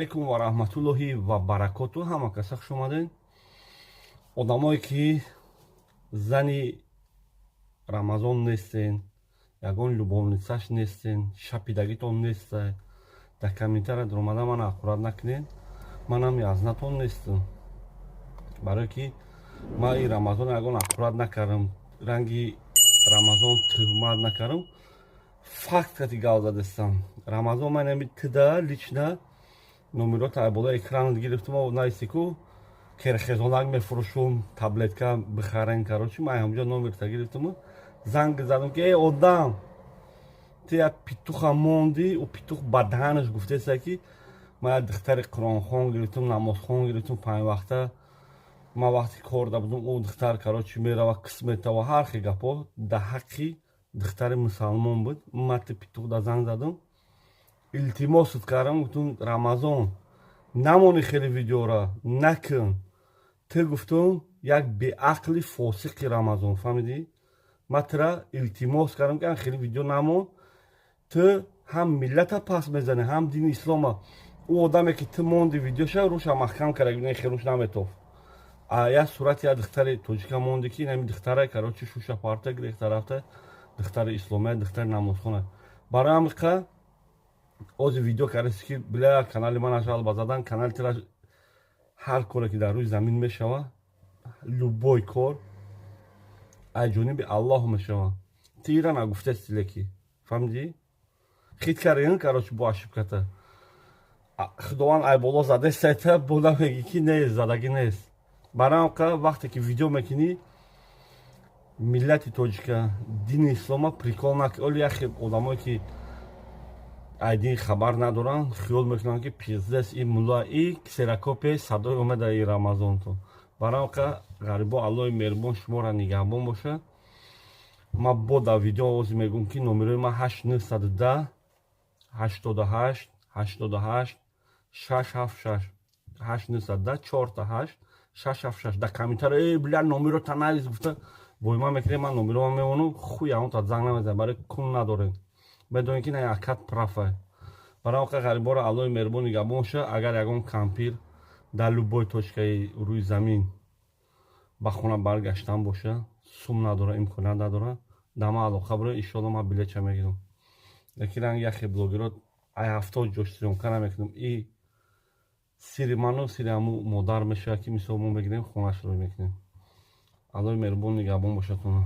Алайкум ва раҳматуллоҳи ва баракоту. Ҳама каса хуш омадед. Одамое, ки зани Рамазон нестен, ягон любовницаш нестен, шапидагитон неста, дар комментария даромада мана ҳақорат накунед. Манам язнатон нестам, барое ки ман и Рамазон ягон ҳақорат накардам, ранги Рамазон тӯҳмат накардам, факт кати гап задастам. Рамазон, ман ами тида лично номерота болои экран гирифтам, нависи ку керхезонак мефурӯшум, таблетка бихарен. Короче, ман ҳамҷо номерта гирифтаму занг задам, ки эй одам, ту як петуха монди. Ӯ петух ба даҳанаш гуфтеса, ки ман як духтари қуронхон гирифтам, намозхон гирифтам, панҷвақта. Ман вақти корда будам, ӯ духтар, короче, мерава, кис метава, ҳар хел гапҳо дар ҳаққи духтари мусалмон буд. Ман ту петух да занг задам, илтимосат кардам, гуфтум: «Рамазон, намони, хеле видеора накун». Ту гуфтум, як беақли фосиқи, Рамазон, фаҳмидӣ? Ман тура илтимос кардам, ки хеле видео намон. Ту ҳам миллата пас мезанӣ, ҳам дини ислома. Ӯ одаме, ки ту монди видеоша, руша маҳкам карда, херуш наметофт. Як сурати як духтари тоҷика монди, ки инами духтара, короче, шуша парта гирифта рафта, духтари исломия, духтари намозхона. Барои ҳамиқа ози видео кардаси, ки бля, канали ман жалоба задан, канали тира. Ҳар коре, ки дар рӯи замин мешава, любой кор аз ҷониби Аллоҳ мешава. Ти ира нагуфтаси, леки фаҳмидӣ, хит кардин, короче, бо ошибката. Худованд ай боло задесайта, бода меги, ки нест, задагӣ нест. Барои ҳамқа вақте ки видео мекунӣ, миллати тоҷика, дини ислома прикол нак. Оли яхе одамое, ки ай дин хабар надоранд, хиёл мекунанд, ки пиздец, и мулла, и ксерокопияи садои омада и Рамазонтон. Барои ҳамқа, ғарибо, Аллоҳи меҳрубон шуморо нигаҳбон бошад. Ман бо дар видео ози мегӯм, ки номерои ман 8 910 88 88 676, 8 910 4 8 676. Дар комментарио «Эй, бля, номерота навис» гуфта бой ман мекунем. Ман номерома мемонам, хуй ҳамонта занг намезанам, барои кун надорем, медонем, ки на акат права. Барои ҳамқа, ғариборо Аллоҳи меҳрубон нигаҳбон бошад. Агар ягон кампир дар любой точкаи рӯи замин ба хона баргаштан боша, сум надора, имконият надора, дама алоқа биро, иншоалло, ман билетча мегирам. Лекин ранги яхе блогеро ай 70 ҷош съёмка намекунам. И сири ману сири ҳаму модар мешавад, ки мисол мо мегирем, хонааш рӯй мекунем. Аллоҳи меҳрубон нигаҳбон бошадтон.